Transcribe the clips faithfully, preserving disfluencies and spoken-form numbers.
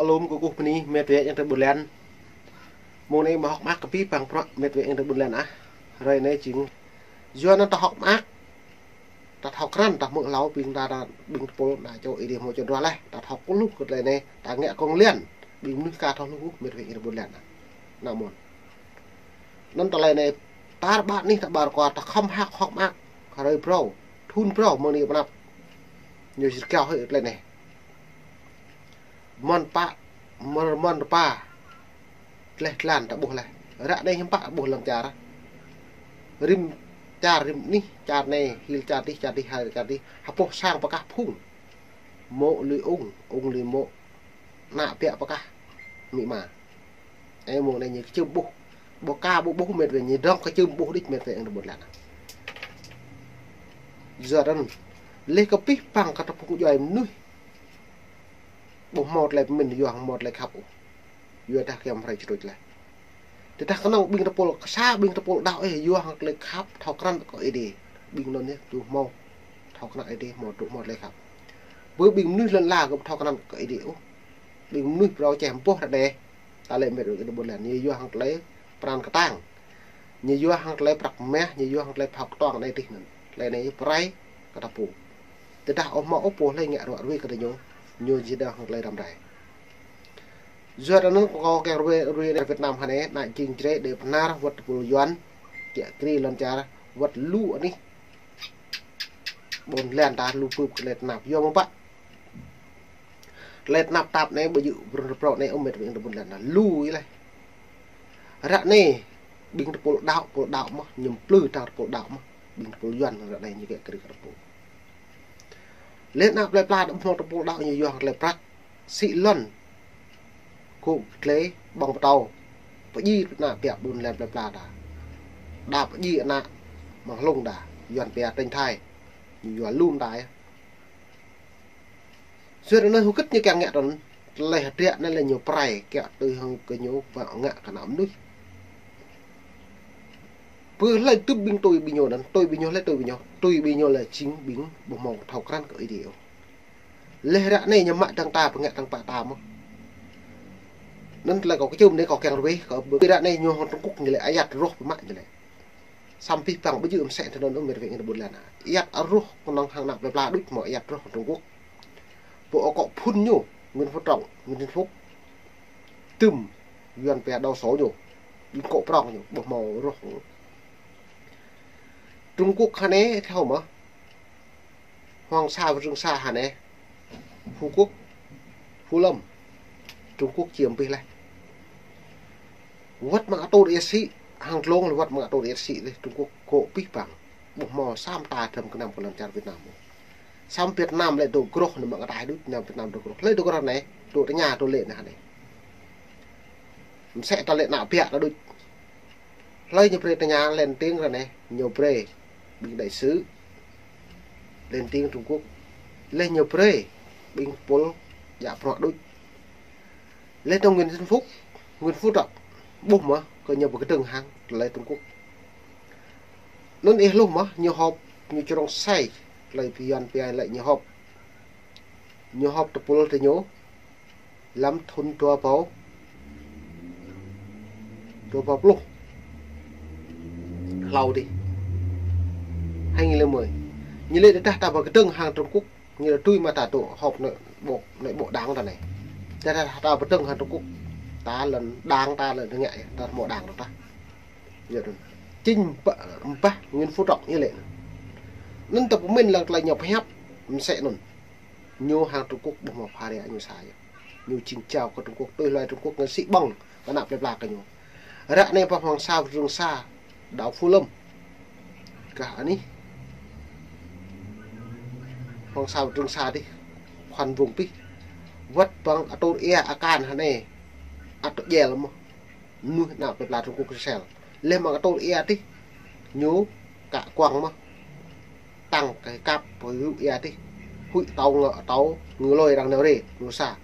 Alum kơkuh bơni mĕt wa yang tơ ƀôn lan. Mông anai mơ̆ hŏk mơak kơ abih bang bruă mĕt wa yang tơ ƀôn lan ah. Hrơi anai jing yua anŭn ta hŏk mơak, ta thâo krăn, ta hmư̆ hlâo ƀing ta, ta ƀing tơpul ană čô Ơi Adai hmâo čŏng ruah laih, ta thâo kơ hluh kơ tơlơi anai, ta ngă kông lian, ƀing mơnuih ka thâo hluh ôh mĕt wa yang tơ ƀôn lan ah. Anŭn mơ̆n. Anŭn tơlơi anai, tar ƀar anih ta ƀar kua ta khŏm hak hŏk mơak, hrơi phrâo, thŭn phrâo mơ̆ng anai pơ anăp. Ñu sĭt kâo hơi tơlơi anai. Mơ̆n pă, mơ̆n, mơ̆n rơpa, tleh tlan ta ƀuh laih. Ră anai hiư̆m pă ƀuh lăm čar. Rĭm čar rĭm anih, čar anai hil čar dih, čar dih hil čar dih, hơpŏh sang pơkah phung. Mô̆ lui ung, ung lui mô̆, ană biă pơkah amĭ ama. Ơ, mông anai ñu kơčưm ƀuh. Ƀu ka ƀu ƀuh mĕt wa, ñu dŏng kơčưm ƀuh đôč mĕt wa yang tơ ƀôn lan ah. Yua anŭn, laih kơ abih bang kơ tơpŭng djuai mơnuih ƀu hmâo tơlơi pơmĭn, yua hăng hmâo tơlơi khăp ôh. Yua dah kiăng hrơi čơtuč laih. Tơdah kơnơ̆ng ƀing tơpul, kơ sa ƀing tơpul đaŏ ơ, yua hăng tơlơi khăp thâo krăn kơ Ơi Adai. Ƀing anŭn yơh tŭ hmâo thâo krăn Ơi Adai, hmâo tŭ hmâo tơlơi khăp. Bơ ƀing mơnuih lŏn ala kơ ƀu thâo krăn kơ Ơi Adai ôh. Ƀing mơnuih phrâo čeh ƀuh ră anai. Ta lĕ mĕt wa yang tơ ƀôn lan, ñu yua hăng tơlơi pran kơtang. Ñu yua hăng tơlơi prăk mah, ñu yua hăng tơlơi phao kơtuang anai dih anŭn. Tơlơi anai pơrai kơ ta pô. Tơdah ôh hmâo ôh pô hlơi ngă ruă ruai kơ ta ñu, ñu či đaŏ hăng tơlơi răm rai. Yua anŭn kâo kiăng ruai, ruai anai Việt Nam hơnai, ană jing jrê đe pơnar wơ̆t tơpul Yuan, kiă kriê lŏn čar, wơ̆t lu anih ƀôn lan ta lu bưp kơ tơlơi tơnap. Yua mơ̆ pă? Tơlơi tơnap tap anai ƀu djơ̆ brun rơprŏ anai ôh mĕt wa yang tơ ƀôn lan ah. Lu yơh laih. Ră anai, ƀing tơpul đaŏ, tơpul đaŏ mơ̆n, ñu plư tơlơi tơpul đaŏ mơ̆n. Ƀing tơpul Yuan ră anai ñu kiă kriê kơ tơpul. Laih ană plơi pla đăm hmâo tơpul đaŏ ñu yua hăng tơlơi prăk. Sĭ lŏn. Kơ tơlơi ƀơ̆ng pơtâo. Pơdjai ană biă ƀôn lan plơi pla đa. Đa pơdjai ană mơ̆ng hlung đa. Yuan pia trênh thai. Ñu yua lŏm đa yơh. Yua anŭn hơget ñu kiăng ngă tơl, tơlơi hơdră anai lĕ ñu pơrai, kiă tui hăng kơ ñu pơngă kơ ană mơnuih. Pơ hlơi tŭ ƀing tui ƀing ñu anŭn, tui ƀing ñu hlơi tui ƀing ñu, tui ƀing ñu lĕ jing ƀing ƀu hmâo thâo krăn kơ Ơi Adai ôh. Laih ră anai ñu mă dơ̆ng ta pơngă dơ̆ng pă ta mơ̆n. Anŭn tơlơi kâo kơčưm anai kâo kiăng ruai, kơ ƀơ ră anai ñu hăng Trung Quốc ñu lĕ ayăt rŏh pơmă ñu lĕ. Samơ̆ abih bang ƀu djơ̆ mơsĕ tơnŭn ôh mĕt wa yang tơ ƀôn lan ah. Ayăt rŏh kơnơ̆ng hăng ană plơi pla đôč hmâo ayăt rŏh Trung Quốc. Pô akŏ phŭn ñu, Nguyễn Phú Trọng, Nguyễn Xuân Phúc. Tơm, Yuan pia đầu số ñu. Ƀing akŏ prŏng ñu, ƀu hmâo rŏh. Trung Quốc hơnai thâo mơ̆. Hoàng Sa và Trường Sa hơnai. Phú Quốc, Phú Lâm. Trung Quốc chiếm abih laih. Wơ̆t mơ̆ng atur ia sĭ, hăng dlông lĕ wơ̆t mơ̆ng atur ia sĭ laih Trung Quốc kơ abih bang. Ƀu hmâo sa mơta dram gơnam kơ lŏn čar Việt Nam. Samơ̆ Việt Nam lĕ dŏ groh anai mơ̆ng ataih đôč, ană Việt Nam dŏ groh. Hlơi dŏ groh anai, dŏ tơña dŏ lĕ anai hơnai. Mơsĕ ta lĕ ană biă ta đôč. Hlơi ñu brơi tơña lên tiếng ră anai, ñu brơi ƀing đại sứ lên tiếng Trung Quốc. Laih ñu brơi ƀing tơpul djă bruă đôč. Laih dơ̆ng Nguyễn Xuân Phúc, Nguyễn Phú Trọng, ƀuh mơ̆ kơ ñu pơkơdơ̆ng hăng tơlơi Trung Quốc. Anŭn ih hluh mơ̆, ñu họp, ñu črông sai, tơlơi pơyuan pia lĕ ñu họp. Ñu họp tơpul tơ ñu, lăm thŭn dua rơbâo, dua rơbâo pluh. Hlâo dih. Hai nghìn lẻ mười. Ñu lĕ tơdah ta pơkơdơ̆ng hăng Trung Quốc, ñu lĕ tui mă ta dŏ họp nội bộ, nội bộ đảng ta anai. Tơdah ta pơkơdơ̆ng hăng Trung Quốc, ta lŏn đảng ta lŏn ngă, ta hmâo đảng ta. Yua anŭn. Chính ƀă, ƀă Nguyễn Phú Trọng ñu lĕ. Anŭn ta pơmĭn lăng tơlơi ñu pơhiăp, mơsĕ anŭn. Ñu hăng Trung Quốc ƀu hmâo phara ñu sa yơh. Ñu jing jao kơ Trung Quốc, tui hloi Trung Quốc ngă sĭ ƀơ̆ng kơ ană plơi pla kơ ñu. Ră anai pơ Hoàng Sa, Trường Sa, đảo Phú Lâm. Kah anih. Hoàng Sa, Trường Sa dih. Khuan vùng pih. Wơ̆t ƀơ̆ng atur ia akan hơnai. Ăt djel mơ̆. Mơnuih ană plơi pla Trung Quốc Seychelles. Laih mơ̆ng atur ia dih. Ñu kă kuăng mơ̆. Tăng kơ kăp pơgŭ ia dih. Huĭ tâo ngă tâo ngă lơi arăng nao rê, nao sa.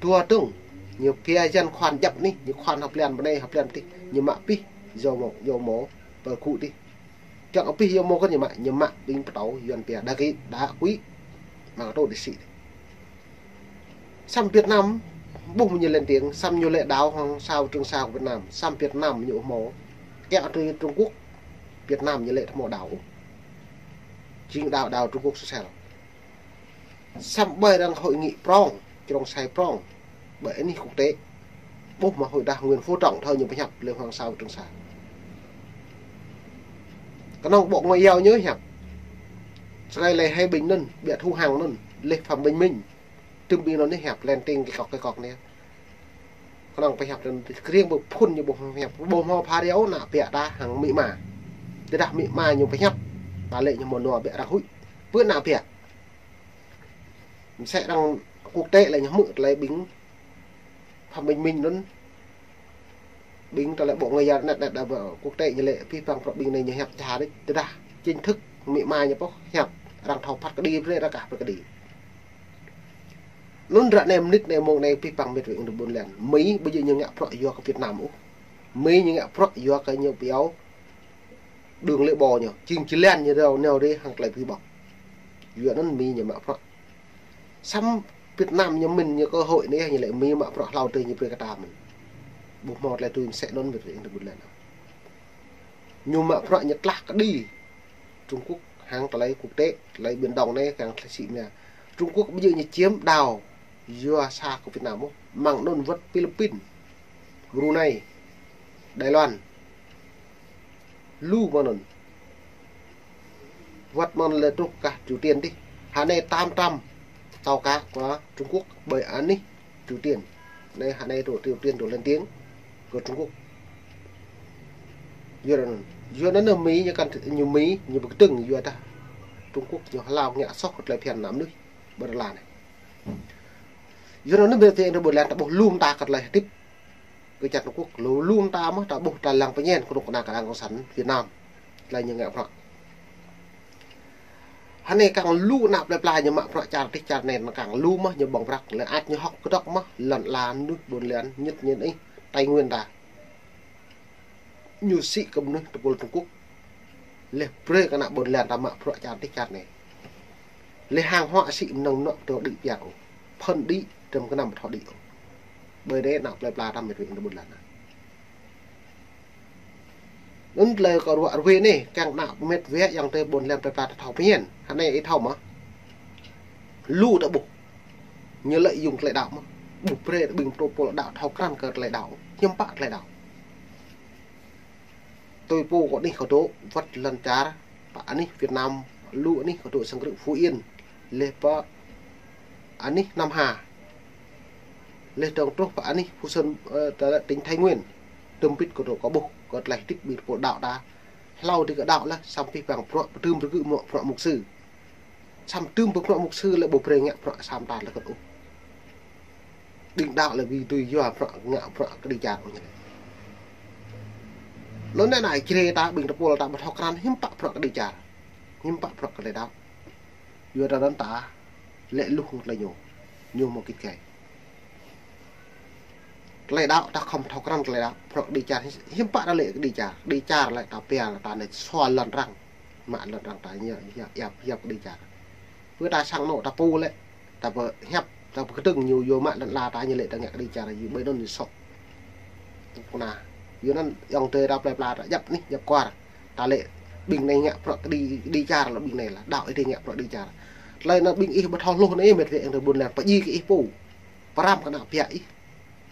Dua dơ̆ng, ñu pia yan khuan djăp anih, ñu khuan hơblan bơnai, hơblan dih, ñu mă pih, yua mơ̆, yua mơ̆, pơgŭ dih. Kiăng pih yua mơ̆ kơ ñu mă, ñu mă ƀing pơtâo, Yuan pia đa kĭ, đa quỹ, mă kơ tơ đĭ sĭ dih. Samơ̆ Việt Nam, Ƀuh mơ̆ ñu lên tiếng, săm ñu lĕ đảo Hoàng Sa Trường Sa kơ Việt Nam, săm Việt Nam ñu ƀu hmâo. Kiăng tui Trung Quốc, Việt Nam ñu lĕ ƀu hmâo đảo. Jing đảo, đảo Trung Quốc Seychelles. Săm ƀơi arăng hội nghị prong, črông sai prong, ƀơi anih quốc tế. Ƀuh mơ̆ hơi đah Nguyễn Phú Trọng thâo ñu pơhiăp lĕ Hoàng Sa Trường Sa. Kơnơ̆ng Bộ Ngoại giao ñu hiăp. Sơkai lĕ Hai Bình anŭn, ƀiă Thu Hằng anŭn, lĕ Phạm Bình Minh. Tơm ƀing anŭn ñu hiăp lên tiếng kơkŏk kơkŏk anai. Kơnơ̆ng pơhiăp anŭn kơring ƀơi phun ñu ƀuh hiăp, ƀuh hmâo pha reo ană ƀiă ta hăng amĭ ama. Tơdah amĭ ama ñu pơhiăp, ta lĕ ñu hmâo nua ƀiă arăng huĭ. Ƀơi ană ƀiă. Mơsĕ arăng quốc tế lĕ ñu hmư̆ tơlơi ƀing Phạm Bình Minh anŭn. Ƀing tơlơi Bộ Ngoại giao net net đa quốc tế ñu lĕ pih păng prŏ ƀing anai ñu hiăp ča đôč. Tơdah chính thức amĭ ama ñu pô hiăp arăng thâo phat kơđi brơi arăng kah phat kơđi. Anŭn ră anai mơnit anai mông anai pih păng mĕt wa ƀôn lan. Mi ƀu djơ̆ ñu ngă prŏ yua kơ Việt Nam ôh. Mi ñu ngă prŏ yua kơ ñu ƀiă đường lưỡi bò ñu. Jing jơlan ñu rao nao rê hăng tơlơi ƀu ƀơ̆ng. Yua anŭn Mi ñu mă prŏ. Săm Việt Nam ñu mĭn ñu cơ hội anai ñu lĕ Mi mă prŏ hlâo tơ ñu brơi kơ ta mơ̆n. Ƀuh hmâo tơlơi tui mơsĕ anŭn mĕt wa ƀôn lan. Ñu mă prŏ ñu tlah kơđi Trung Quốc hăng tơlơi quốc tế, tơlơi Biển Đông anai kang tơlơi sĭ mơ̆n. Trung Quốc ƀu djơ̆ ñu chiếm đảo yua sa kơ Việt Nam ôh, mơ̆ng anŭn wơ̆t Philippines, Brunei, Đài Loan. Lu mơ̆ng anŭn. Wơ̆t mơ̆ng anŭn lĕ truh kơ Triều Tiên dih. Hă anai tam tram tàu cá của Trung Quốc ƀơi anih Triều Tiên. Anai hă anai Triều Tiên dŏ lên tiếng kơ Trung Quốc. Yua anŭn, yua anŭn Mi ñu kăn ñu Mi ñu ƀu kơdơ̆ng yua dah Trung Quốc ñu hlâo ngă soh kơ tơlơi phiăn ană mơnuih ƀơi lŏn anai. Yua anŭn mĕt wa ƀôn lan ta ƀuh lŏm ta kơ tơlơi hơdip kơ čar Trung Quốc, lu lŏm ta mơ̆ ta ƀuh ta lăng pơñen kơnuk kơna kơ đảng cộng sản Việt Nam. Tơlơi ñu ngă prŏ. Hă anai kang lu ană plơi pla ñu mă prŏ čar dih čar anai kang lu mơ̆ ñu ƀơ̆ng prăk lĕ ăt ñu hŏk kơdŏk mơ̆ lŏn la mơnuih ƀôn lan ñit ñit ih Tây Nguyên ta. Ñu sĭ kơ mơnuih tơpul Trung Quốc. Lĕ brơi kơ ană ƀôn lan ta mă prŏ čar dih čar anai. Lĕ hàng hóa sĭ mơnơ̆ng mơnŏ tơ đĭ piar ôh. Phơn đĭ tơm kơnăm thâo đĭ ôh. Ƀơi anai ană plơi pla ta mĕt wa ƀôn lan. Anŭn tơlơi kơ ruă ruai anai, kang ană mĕt wa ayŏng adơi ƀôn lan plơi pla ta thâo pơñen. Hă anai ih thâo mơ̆. Lu ta ƀuh. Ñu lĕ yŭng tơlơi đaŏ mơ̆. Ƀuh brơi ƀing tơpul đaŏ thâo krăn kơ tơlơi đaŏ. Hiư̆m pă tơlơi đaŏ. Tui pô kơ anih kơ dŏ wơ̆t lŏn čar, pơ anih Việt Nam, lu anih kơ dŏ sang krư̆ Phú Yên, lĕ pơ anih Nam Hà, lĕ dơ̆ng truh pơ anih Phú Sơn, ơ, ta lĕ tỉnh Thái Nguyên, tơm bĭt kơ dŏ kơ ƀuh, kơ tơlơi hơdip ƀing tơpul đaŏ ta, hlâo dih kơ đaŏ lĕ, săm pih păng prŏ, pơtưm rơgư̆ mơ̆ prŏ mục sư. Săm tưm pơ prŏ mục sư lĕ ƀu brơi ngă prŏ săm ta lĕ kơt ôh. Ƀing đaŏ lĕ ƀu dưi yua prŏ ngă prŏ kơđi čar ôh ñu lĕ. Anŭn anai čre ta ƀing tơpul ta ƀu thâo krăn hiư̆m pă prŏ kơđi čar. Hiư̆m pă prŏ kơđi đaŏ. Yua ta anŭn ta lĕ luh tơlơi ñu. Ñu mơ̆ kĭt kai. Tơlơi đaŏ ta khŏm thâo krăn tơlơi đaŏ. Prŏ kơđi čar hiư̆m pă ta lĕ kơđi čar. Kơđi čar lĕ ta pia ta anai sua lŏn arăng. Mă lŏn arăng ta ñu yap yap kơđi čar. Pơ ta sang anŏ ta pô lĕ, ta pơhiăp, ta pơkơdơ̆ng ñu yua mă lŏn la ta ñu lĕ ta ngă kơđi čar yua ƀơi anŭn ñu soh. Tŭ kơna. Yua anŭn ayŏng adơi ta plơi pla ta djăp anih djăp kwar. Ta lĕ ƀing anai ngă prŏ kơđi, kơđi čar lĕ ƀing anai lĕ. Đaŏ ih dih ngă prŏ kơđi čar. Tơlơi anŭn ƀing ih ƀu thâo hluh anai mĕt wa ayŏng adơi ƀôn lan pơjing kơ ih pô. Pơrăm kơ ană ƀiă ih.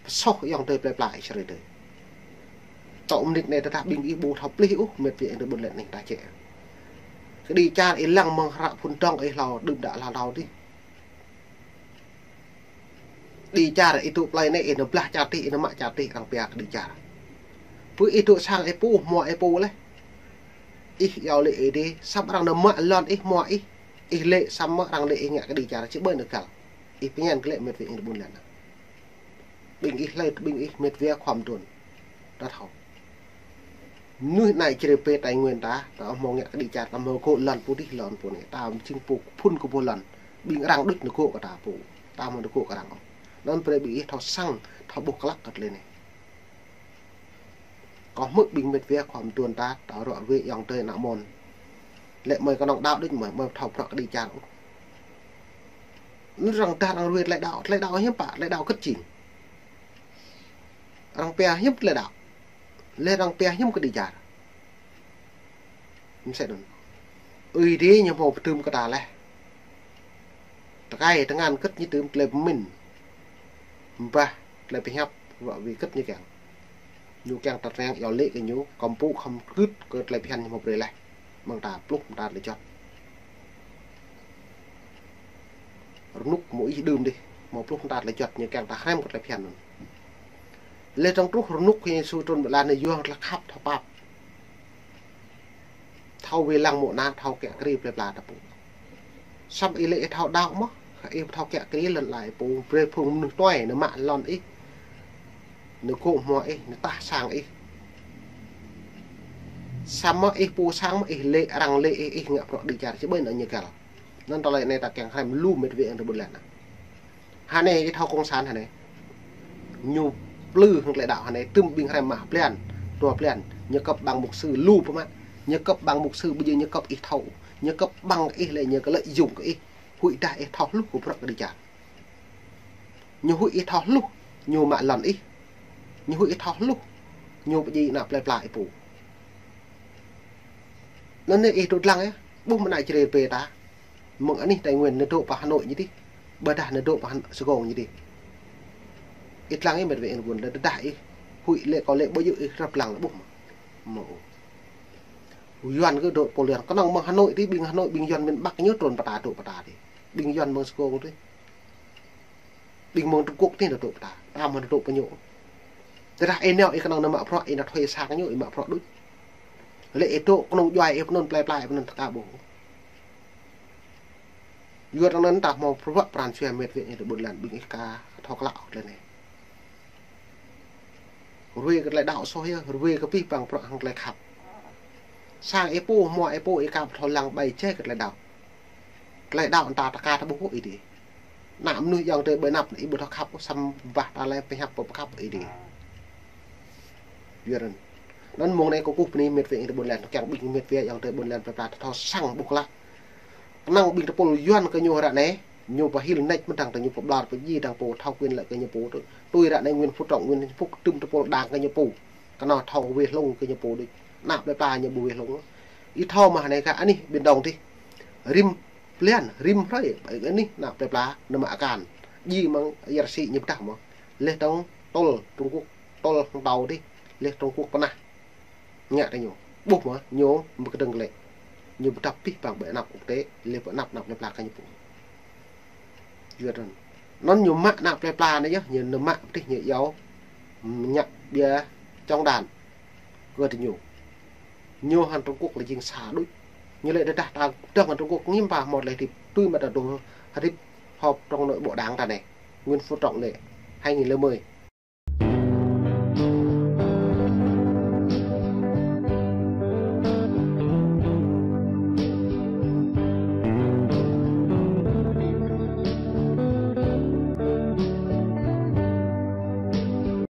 Pơsoh ayŏng adơi plơi pla ih sơrơi adơi. Tŏ mơnit anai tơdah ƀing ih ƀu thâo plih ôh, mĕt wa ayŏng adơi ƀôn lan anih ta čĕ. Kơđi čar ih lăng mơ̆ng hră phŭn dŏng ih hlâo đưm đă hlâo hlâo dih. Kơđi čar ih dŏ plơi anai ih nao blah čar dih, ih nao mă čar dih arăng pia kơđi čar. Pơ ih dŏ sang ih pô, hmua ih pô lĕ. Ih iâu lĕ ih dih, săm arăng nao mă lŏn ih hmua ih. Ih lĕ săm mă arăng lĕ ih ngă kơđi čar, či ƀơi nao găl. Ih pơñen kơ lĕ mĕt wa ayŏng adơi ƀôn lan. Ƀing ih hlơi, ƀing ih mĕt wa khua mơduôn. Ta thâo. Mơnuih anai čre pơ Tây Nguyên ta, ta hmâo ngă kơđi čar, ta hmâo gŏ lŏn pô dih lŏn pô anai. Ta jing pô phŭn kơ pô lŏn. Ƀing arăng đôč nao gŏ kơ ta pô. Ta hmâo nao gŏ kơ arăng ôh. Anŭn brơi ƀing ih thâo săng, thâo ƀuh klă kơ tơlơi anai. Kâo hmư̆ ƀing mĕt wa khua mơduôn ta, ta ruă ruai ayŏng adơi ană mơ̆n. Lĕ mơi kơnơ̆ng đaŏ đôč mơi, mơi thâo prŏ kơđi čar ôh. Anŭn arăng dah arăng ruai tơlơi đaŏ, tơlơi đaŏ hiư̆m pă, tơlơi đaŏ kơt jing. Arăng pia hiư̆m tơlơi đaŏ. Lĕ arăng pia hiư̆m kơ dêh čar. Mơsĕ anŭn. Ơi Adai ñu hmâo pơtŭm kơ ta laih. Tơkai tơngan kơ̆t ñu tŭm tơlơi pơmĭn. Ƀah tơlơi pơhiăp wă wĭ kơ̆t ñu kiăng. Ñu kiăng tơtreng iâu laĭ kơ ñu, kơmpŭ khŏm kơ̆t kơ tơlơi phiăn ñu hmâo brơi laih. Mơ̆ng ta pluh mơta tơlơi juăt. Rơnŭk mơ̆ ih đưm dih, hmâo pluh mơta tơlơi juăt ñu kiăng ta hrăm kơ tơlơi phiăn anŭn. Lĕ tơ̆ng truh rơnŭk Yêsu trŭn ƀơi lŏn anai yua tơlơi khăp thâo pap. Thâo wai lăng mơ̆ ană, thâo kiă kriê plơi pla ta pô. Samơ̆ ih lĕ ih thâo đaŏ mơ̆, ih thâo kiă kriê lŏn ala ih pô, brơi phung mơnuih tuai nao mă lŏn ih, nao gŏ hmua ih, nao tah sang ih. Samơ̆ ih pô sang mơ̆ ih lĕ arăng lĕ ih, ih ngă bruă dêh čar či ƀơi anŭn ñu găl. Anŭn tơlơi anai ta kiăng hrăm lu mĕt wa ayŏng adơi ƀôn lan. Hơnai ih thâo cộng sản hơnai. Ñu plư hăng tơlơi đaŏ hơnai tŭm ƀing hrăm mă blan, dua blan, ñu kơp ƀăng mục sư lu pơmă, ñu kơp ƀăng mục sư ƀu djơ̆ ñu kơp ih thâo, ñu kơp ƀăng ih lĕ ñu kơ lợi dụng kơ ih, huĭ dah ih thâo hluh kơ bruă kơ dêh čar. Ñu huĭ ih thâo hluh, ñu mă lŏn ih, ñu huĭ ih thâo hluh, ñu pơdjai ană plơi pla ih pô. Anŭn anai ih dŏ lăng yơh, ƀuh mơ̆ ană Jrai pơ ta. Mơ̆ng anih Tây Nguyên nao dŏ pơ Hà Nội ñu dih. Ƀôdah nao dŏ pơ Sài Gòn ñu dih. Ih lăng yơh mĕt wa ayŏng adơi ƀôn lan, tơdah ih huĭ lĕ kâo lĕ ƀu djơ̆ ih răp lăng lĕ ƀuh mơ̆. Mơ̆ ôh. Yuan kơ dŏ pô Yuan. Kơnơ̆ng mơ̆ng Hà Nội dih, ƀing Hà Nội, ƀing Yuan miền Bắc ñu trŭn pơ ta dŏ pơ ta dih. Ƀing Yuan mơ̆ng Sài Gòn dih. Ƀing mơ̆ng Trung Quốc dih nao dŏ pơ ta. Ta mơ̆ nao dŏ pơ ñu. Tơdah ih nao ih kơnơ̆ng nao mă bruă, ih nao thuê sang ñu, ih mă bruă đôč. Lĕ ih dŏ kơnung djuai ih pơ anŭn plơi pla ih pơ anŭn tơka ƀuh. Yua anŭn ta hmâo bruă pran jua mĕt wa ayŏng adơi ƀôn lan ƀing ih ka thâo klă ôh tơlơi anai. Ruai kơ tơlơi đaŏ soh yơh, ruai kơ abih bang bruă hăng tơlơi khăp. Sang ih pô, hmua ih pô, ih ka ƀu thâo lăng ƀai jai kơ tơlơi đaŏ. Tơlơi đaŏ anŭn ta tơka ta ƀuh ih dih. Ană mơnuih ayŏng adơi ƀơi anăp ih ƀu thâo khăp ôh, samơ̆ ƀah ta lĕ pơhiăp pơkhăp ih dih. Yua anŭn. Anŭn mơ̆ng anai kâo kơkuh bơni mĕt wa ayŏng adơi ƀôn lan, kiăng ƀing mĕt wa ayŏng adơi ƀôn lan plơi pla ta thâo săng ƀuh klă. Kơnơ̆ng ƀing tơpul Yuan kơ ñu ră anai, ñu pơhil nač mơdang tơ ñu pơƀlŏr pơdjai dang pô thâo quyền lợi kơ ñu pô tui. Tui ră anai Nguyễn Phú Trọng, Nguyễn Xuân Phúc tŭm tơpul đảng kơ ñu pô. Kơnơ̆ng thâo wai hlung kơ ñu pô đôč. Ană plơi pla ñu ƀu wai hlung. Ih thâo mơ̆ hơnai kơ anih Biển Đông dih. Rĭm blan, rĭm hrơi, anih ană plơi pla, nao mă akan. Djai mơ̆ng ia rơsĭ ñu pơdah mơ̆. Lĕ tơ̆ng tơl Trung Quốc, tơl hăng tâo dih, lĕ Trung Quốc pơnah. Ngă tơ ñu. Ƀuh mơ̆, ñu mơ̆ kơdơ̆ng lĕ. Ñu pơdăp abih bang ƀơi anăp quốc tế, lĕ ƀơi anăp ană plơi pla kơ ñu pô. Yua anŭn. Anŭn ñu mă ană plơi pla anai yơh, ñu nao mă pơdih ñu iâu. Ngă ƀiă chống đạn. Kơ tơ ñu. Ñu hăng Trung Quốc lĕ jing sa đôč. Ñu lĕ tơdah ta dơ̆ng hăng Trung Quốc ñu ƀu hmâo tơlơi hơdip tui mă ta dŏ hơdip họp trong nội bộ đảng ta anai. Nguyễn Phú Trọng lĕ, hai nghìn lẻ mười.